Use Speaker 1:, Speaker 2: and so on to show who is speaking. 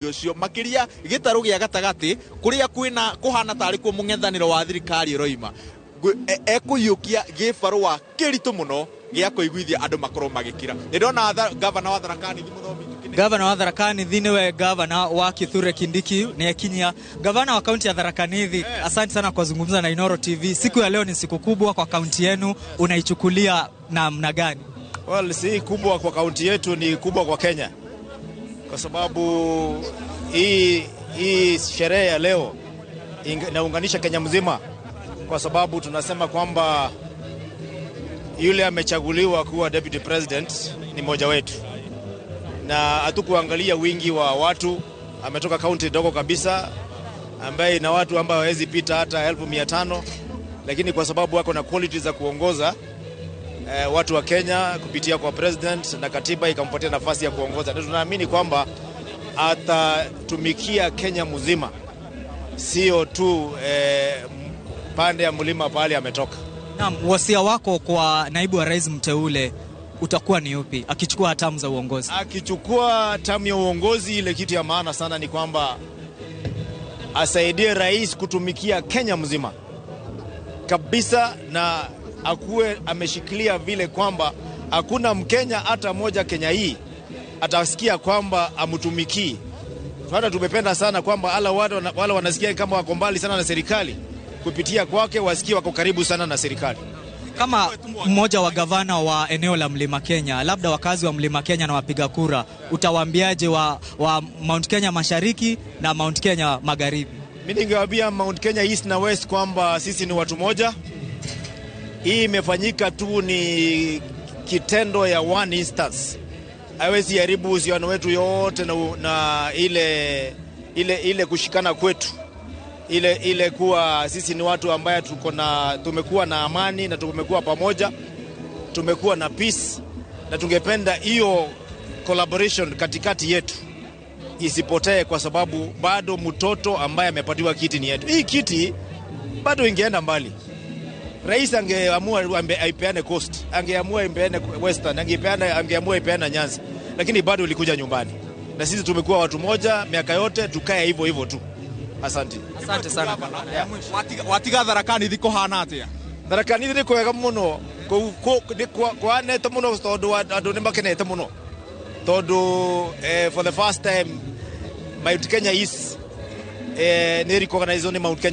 Speaker 1: Ũcio makĩria gĩtarũ gĩa gatagatĩ kũrĩa kwĩna kũhana tarĩ kuo mũng'ethanĩro wa thirikari ũroima ekũiyũkia gĩbarũa kĩritũ mũno gĩa kũiguithia andũ makorwo magĩkira. Nĩ ndona gavana wa Tharaka Nithi, mũthomi Njũkĩ.
Speaker 2: Gavana wa Tharaka Nithi niwe gavana wa Kithure Kindiki niekinyia. Gavana wa kaunti ya Tharaka Nithi, asante sana kwa kuzungumza na Inoro TV. Siku ya leo ni siku kubwa kwa kaunti yenu, unaichukulia namna gani?
Speaker 3: Well, si kubwa kwa kaunti yetu, ni kubwa kwa Kenya, kwa sababu hii sherehe ya leo inaunganisha Kenya mzima, kwa sababu tunasema kwamba yule amechaguliwa kuwa deputy president ni mmoja wetu, na hatukuangalia wingi wa watu. Ametoka kaunti ndogo kabisa ambaye ina watu ambao hawezi pita hata 500,000, lakini kwa sababu wako na quality za kuongoza watu wa Kenya kupitia kwa president na katiba ikampatia nafasi ya kuongoza, na tunaamini kwamba atatumikia Kenya mzima, sio tu pande ya mlima pale ametoka.
Speaker 2: Naam, wasia wako kwa naibu wa rais mteule utakuwa ni upi akichukua hatamu za uongozi?
Speaker 3: Akichukua hatamu ya uongozi, ile kitu ya maana sana ni kwamba asaidie rais kutumikia Kenya mzima kabisa, na akuwe ameshikilia vile kwamba hakuna Mkenya hata moja Kenya hii atasikia kwamba amtumikii. Hata tumependa sana kwamba ala wale wanasikia kama wako mbali sana na serikali, kupitia kwake wasikie wako karibu sana na serikali.
Speaker 2: Kama mmoja wa gavana wa eneo la Mlima Kenya, labda wakazi wa Mlima Kenya na wapiga kura, utawaambiaje wa Mount Kenya Mashariki na Mount Kenya Magharibi?
Speaker 3: Mimi ningewaambia Mount Kenya East na West kwamba sisi ni watu moja. Hii imefanyika tu ni kitendo ya one instance, haiwezi haribu uhusiano wetu yote na ile kushikana kwetu, ile kuwa sisi ni watu ambaye tuko na tumekuwa na amani na tumekuwa pamoja, tumekuwa na peace, na tungependa hiyo collaboration katikati yetu isipotee, kwa sababu bado mtoto ambaye amepatiwa kiti ni yetu. Hii kiti bado ingeenda mbali. Rais angeamua aipeane Coast, angeamua ipeane Western, angeamua ipeane Nyanza, lakini bado ilikuja nyumbani, na sisi tumekuwa watu moja miaka yote, tukae hivyo hivyo tu. Asante.
Speaker 2: Asante sana.
Speaker 1: Watiga Tharaka Nithi kũhana atĩa?
Speaker 3: Tharaka Nithi nĩ kwega mũno, kwanete mũno tondũ andũ nĩ makenete mũno tondũ for the first time Mount Kenya East nĩ recognized nĩ Mount Kenya.